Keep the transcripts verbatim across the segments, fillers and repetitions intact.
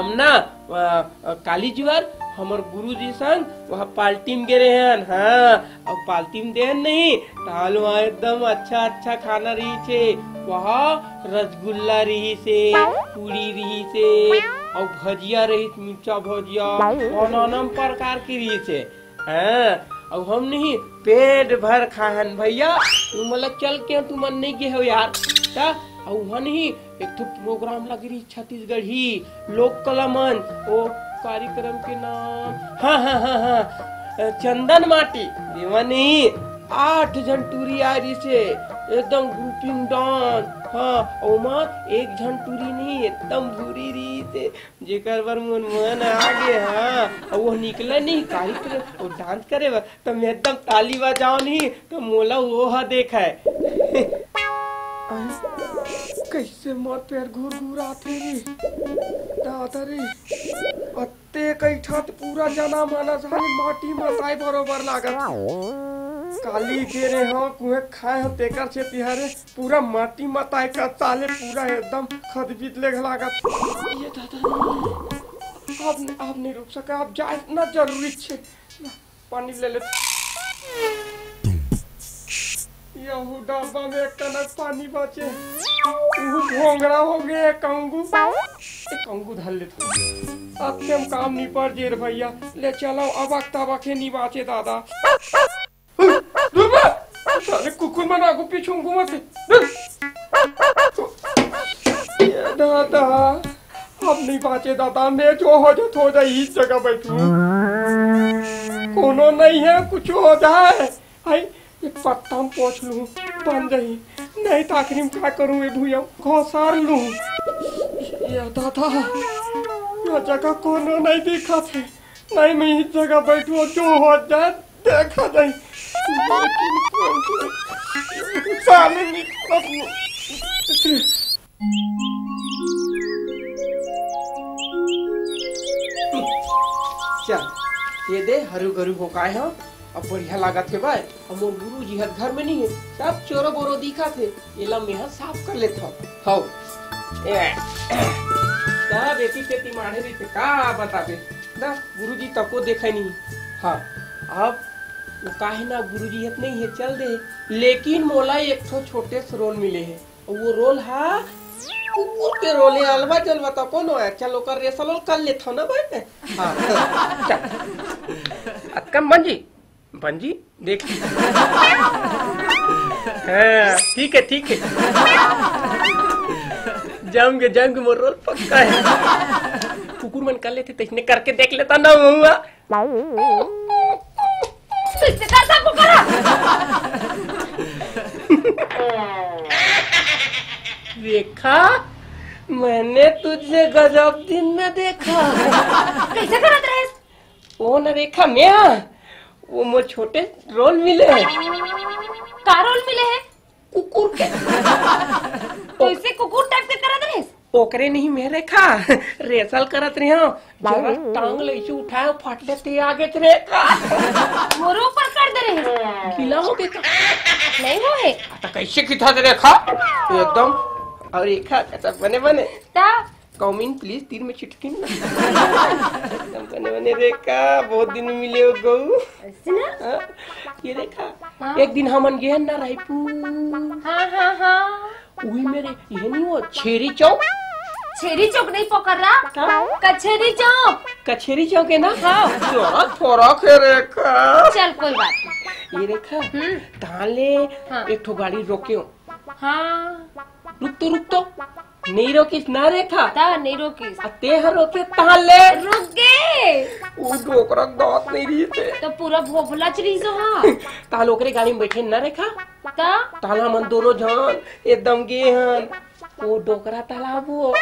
हम ना, अ, अ, काली जुआर हमर गुरुजी संग वहाँ पार्टी में गे रहेन, हाँ, अउ पार्टी में देन नहीं, ताल वहाँ एकदम अच्छा अच्छा खाना रहिसे, वहाँ रसगुल्ला रहिसे, पूरी रहिसे, अउ भजिया रहिस, मिर्चा भजिया, अउ नाना प्रकार के रहिसे। हाँ, अउ हम नहीं पेट भर खाहन भैया, तुमन ला चल के तुमन नहीं गे हो यार। का? अउ वहाँ नहीं एक ठो प्रोग्राम लग रही छत्तीसगढ़ी लोक कला मंच, ओ कार्यक्रम के नाम, हाँ, हाँ, हाँ, हाँ, चंदन माटी। एमा नहीं आठ झन टूरी आ रहिसे, एकदम ग्रुपिंग डांस। हाँ, ओमा एक झन टूरी नहीं एकदम भूरी रहिसे, जेकर बर मोर मन आ गे, हाँ। अउ वो निकले नहीं कार्यक्रम, वो डांस करे बर, त मैं एकदम ताली बजाओ नहीं, त मोला वो हा देखाय। अरे, कैसे मोर पेट घुर घुर आथे रे, दादा रे। अत्ते कैठा त पूरा जना माना जाने माटी मताए बरोबर लागत। काली गे रे हो, कुहे खाए हो, तेकर से तिहारे पूरा माटी मताए का ताले पूरा एकदम खदबीत ले लागत। ये दादा रे, अब, अब नहीं रुक सका, अब जाए इतना जरूरी छे। पानी ले ले। यहू डब्बा में एक कनक पानी बाचे। उहू भोंगड़ा हो गए, एक अंगू। एक अंगू धर लेत। अब के हम काम निपट जे रे भैया। ले चलो, अब अक तबक हे नी बाचे दादा। दूर बा। साले कुकुर मन आगू पीछू घूमत हे। दूर। ये दादा, अब नहीं बाचे दादा, मैं जो हो जात हो जाए, इस जगह बैठू। कोनो नहीं है, कुछ हो जाए। हाय, ये पत्ता में पोछ लूं, बन जाही। नहीं तो आखिरी में का करूं, ये भुइया घोसार लूं। ये दादा, ये जगह कोनो नहीं दिखत हे। नहीं, मैं इस जगह बैठू, जो हो जाए, देखा जाए। लेकिन साले निकलत नहीं। चल, ये दे, हरू गरू हो काय हो, अब बढ़िया लागत हे भाई। अब मोर गुरु जी हर घर में नहीं है, सब चोरो बोरो दिखत हे, एला मैं ह साफ कर लेत हव। हव। ए, सब एती तेती माढ़े रहिथे, का बताबे। दा, गुरु जी तको देखे नहीं। हाँ, अब वो काहे ना गुरु जी हत नहीं है, चल दे। लेकिन मोला एक ठो छोटे से रोल मिले है। वो रोल हा कुकुर के रोल हे, अलवा जलवा तो कोनो है। चल, ओकर रेसल ओल कर लेथव ना भाई। हाँ, चल। अतका में बन जी, बन जी, देख। हाँ, ठीक है, ठीक है। जम के, जम के मोर रोल पक्का है। कुकुर मन कर लेथे, तइसने करके देख लेता ना हुआ। तुझसे कर सबको करा। रेखा, मैंने तुझे गजब दिन में देखा। कैसे करत रहे? वो न रेखा, मैं, वो मोर छोटे रोल मिले। का रोल मिले है? कुकुर के। तो इसे कुकुर टाइप के करत रहे? ओकरे नहीं, मैं रेखा, रेसल करत रहे हो। जरा टांग ले इसे उठाए, फट ले ते आगे च रेखा। मोरो ऊपर कर दे रहे। गीला हो गए का? नहीं हो है। आ, तो कैसे किथा दे रेखा? एकदम। और रेखा, कैसा बने बने? ता? कौमिन, please, तीर में छिटकिन ना। एकदम बने बने रेखा, बहुत दिन में मिले हो गऊ। ऐसे ना? हाँ? ये रेखा, हाँ। एक दिन हमन गए ना रायपुर। हाँ, हाँ, हाँ। उही मेरे, ये नहीं हो, छेरी चौक? छेरी चौक नहीं पकड़ रहा। क्या? कचेरी चौक। कचेरी चौक है ना? हाँ। थोड़ा, थोड़ा के रेखा। चल, कोई बात नहीं। ये रेखा, हम्म। ताले हाँ। एक ठो गाड़ी रोके हो। हाँ। रुक तो, रुक तो। नहीं रोकिस ना रेखा। ता नहीं रोकिस। आ ते हर रोके ताले। रुक गे। वो डोकरा दांत नहीं रही थे। तो पूरा भोभला चली सो हाँ। ताल ओकरे गाड़ी में बैठे ना रेखा। ता? ताला मन दोनों झन एकदम गे हन। वो डोकरा तालाब वो।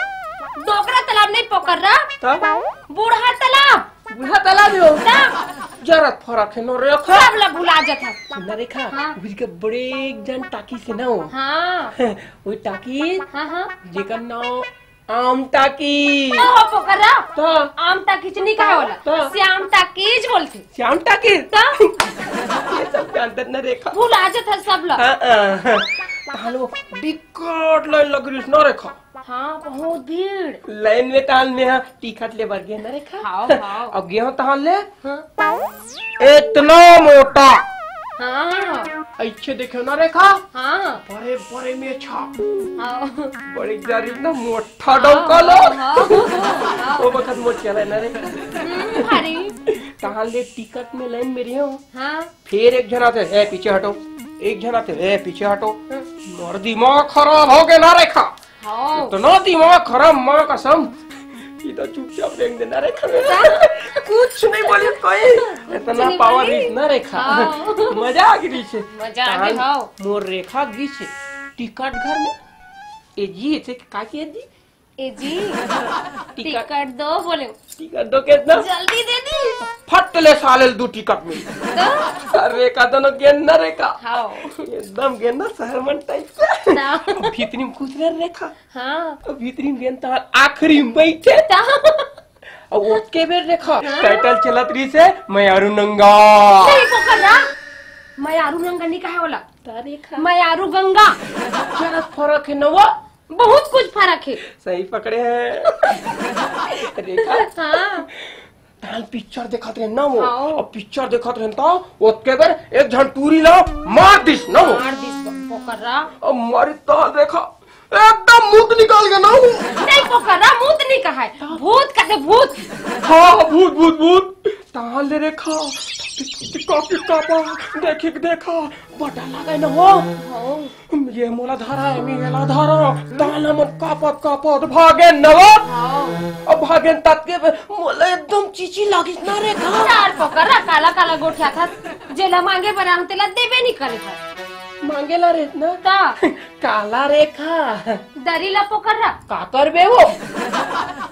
डोकरा तालाब नहीं पकड़ रहा। ता? बूढ़ा तालाब। बूढ़ा तालाब हो। ता? जरा फरक है नो रेखा। सब ला भुला जात है। सुन ना रेखा, हाँ। उधर के बड़े एक जन टाकी से ना हो। हाँ। वो टाकी हाँ, हाँ। जेकर नाम आम टाकी। तो हो पोकरा। तो। आम टाकीज नहीं कहे वाला। तो। श्याम टाकीज बोलते। श्याम टाकीज? तो। ये सब जानत न रेखा। भुला जात है सब लोग। हाँ, हाँ। तालो बिकट लाइन लग रही ना रेखा। हाँ, बहुत भीड़। लाइन में तहान में हा टिकट ले बर गे ना रेखा। हाव, हाव। अब गे हो तहान ले। हाँ। इतना मोटा। हाँ। अच्छे देखे ना रेखा। हाँ। बड़े बड़े मेछा। हाँ। बड़े जारी ना मोटा डौका लो। हाँ, हाँ, हाँ। वो बखत मोट चला ना रेखा। हम्म, भारी। तहान ले टिकट में लाइन में रहे हो। हाँ। फिर एक झन आथे, "ए, पीछे हटो।" एक झन आथे, "ए, पीछे हटो।" हाँ। मोर दिमाग खराब हो गे ना रेखा। हाँ। इतना दिमाग खराब, माँ कसम। ये तो चुपचाप देख देना रेखा। हाँ। कुछ नहीं बोली कोई। कुछ इतना नहीं पावर बोली। रिस ना रेखा। हाँ। मजा आ गई रिस। मजा आ गई, तहान हाँ। मोर रेखा गिस टिकट घर में। ए जी, इसे का किया जी? ए जी, टिकट। टिकट दो बोले। टिकट दो कितना? जल्दी दे दी। फट ले साले दू टिकट मिल। तो? अरे का दोनों गेंद ना रेखा। हाँ। एकदम गेंद ना शहर मन टाइप के। ना। भीतरी में घुस रे रेखा। हाँ। भीतरी में गेंद तहार आखिरी में बैठे। ता। अब ओतके बेर रेखा। हाँ। टाइटल चलत रहिसे, मैं आरू नंगा। नहीं पकड़ रहा। मैं आरू नंगा नहीं कहे वाला। ता रेखा। मैं आरू गंगा। जरा फरक है ना वो। बहुत कुछ फरक है। सही पकड़े हैं। रेखा। हाँ। तहान पिक्चर देखत रहे ना वो। हाँ। अब पिक्चर देखत रहे तो ओतके बेर एक झन टूरी ला मार दिस ना वो। मार दिस पकड़ रहा। अब मारी तहान रेखा एकदम मुत निकाल गया ना वो। नहीं पकड़ रहा, मुत नहीं कहा है। भूत कहते भूत। हाँ, भूत, भूत, भूत। तहान ले रेखा। टिका, टिका, टिका, देखिक देखा। बड़ा लगे ना वो। हाँ। ये मोला धरा है, मैं एला धरा। तहान मन कापत, कापत भागे नवा। हाँ। अब भागे ततके पे मोला एकदम चीची लागिस ना रेखा। चार पकड़ रहा, काला, काला गोठिया था। जेला मांगे बर आंग तेला देबे नहीं करे था। मांगे ला रे ना। ता। काला रेखा। दरी ला पकड़ रहा। का करबे वो?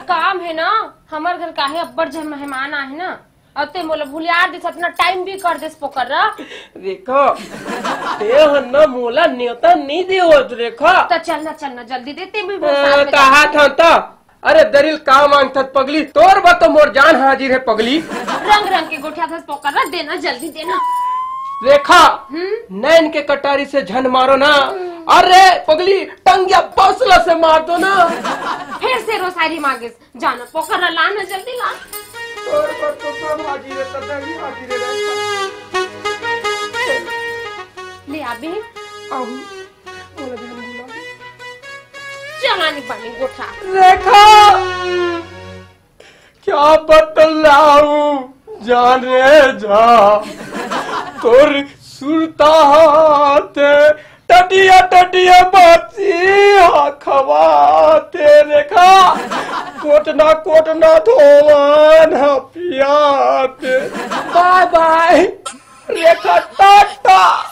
काम है ना, हमर घर काहे अब्बड़ झन मेहमान आहे ना। अब ते मोला भुलियार देस, अपना टाइम भी कर देस पकड़ रहा। रेखा, ते हन ना मोला नेवता नहीं देवत रेखा। तो चलना, चलना, जल्दी दे, ते भी मोर साथ में कहा चल। था तो। अरे दरिल का मांगथस पगली, तोर बर तो मोर जान हाजिर है पगली। रंग रंग के गोठिया थस पकड़ रहा, देना, जल्दी देना। रेखा, हम्म? नैन के कटारी से झन मारो ना। हम्म। अरे पगली, टंगिया बसला से मार दो ना। फिर से रोसारी मांगे, जाना पकड़ रहा, लाना जल्दी ला। तोर बर तो सब हाजिर है, सदा ही हाजिर है। ले आबे। आहू, बोला ध्यान दिला। चला नहीं पानी गोठा। रेखा, क्या बतलाऊं जाने जा, तोर सुरता हाथ, टटिया टटिया बाती हा खवाते रेखा, कोटना कोटना धोवन हा पियाते। बाय बाय रेखा, टाटा।